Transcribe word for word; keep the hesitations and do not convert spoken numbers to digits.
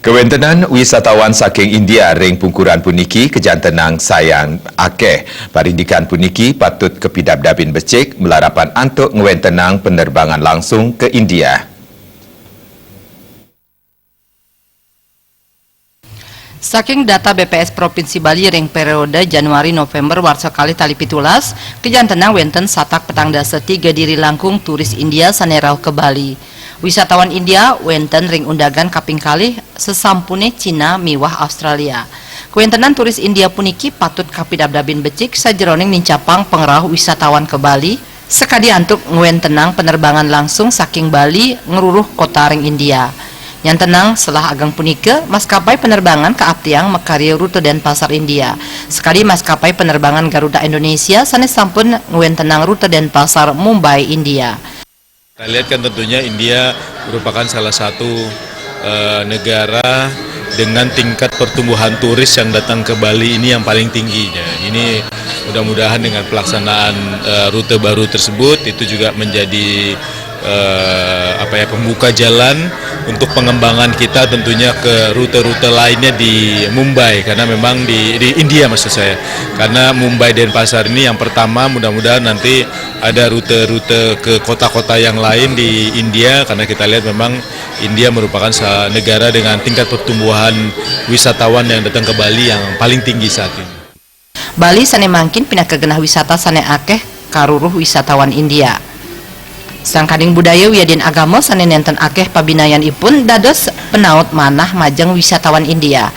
Kewéntenan wisatawan saking India ring pungkuran puniki kajantenang sayan akéh. Parindikan puniki patut kapidabdabin becik malarapan antuk ngwéntenang penerbangan langsung ke India. Saking data B P S Provinsi Bali ring periode Januari November warsa kalih tali pitulas, kajantenang wénten satak petang dasa tiga diri langkung turis India sané rauh ke Bali. Wisatawan India wénten ring undagan kaping kalih sasampuné Cina miwah Australia. Kawéntenan turis India puniki patut kapidabdabin becik sajeroning nincapang pangrauh wisatawan ke Bali, sakadi antuk ngwéntenang penerbangan langsung saking Bali ngruruh kota ring India. Nyantenang selah ageng punika, maskapai penerbangan kaaptiang makarya rute Denpasar India. Sakadi maskapai penerbangan Garuda Indonesia sané sampun ngwéntenang rute Denpasar Mumbai India. Kita lihat kan tentunya India merupakan salah satu eh, negara dengan tingkat pertumbuhan turis yang datang ke Bali ini yang paling tinggi. Ya, ini mudah-mudahan dengan pelaksanaan eh, rute baru tersebut itu juga menjadi eh, apa ya, pembuka jalan untuk pengembangan kita tentunya ke rute-rute lainnya di Mumbai, karena memang di, di India maksud saya, karena Mumbai Denpasar ini yang pertama, mudah-mudahan nanti ada rute-rute ke kota-kota yang lain di India, karena kita lihat memang India merupakan sa- negara dengan tingkat pertumbuhan wisatawan yang datang ke Bali yang paling tinggi saat ini. Bali sané mangkin pinaka genah wisata sané akéh karuruh wisatawan India. Sangkaning budaya wiadin agama sané nénten akéh pabinayanipun dados penaut manah majeng wisatawan India.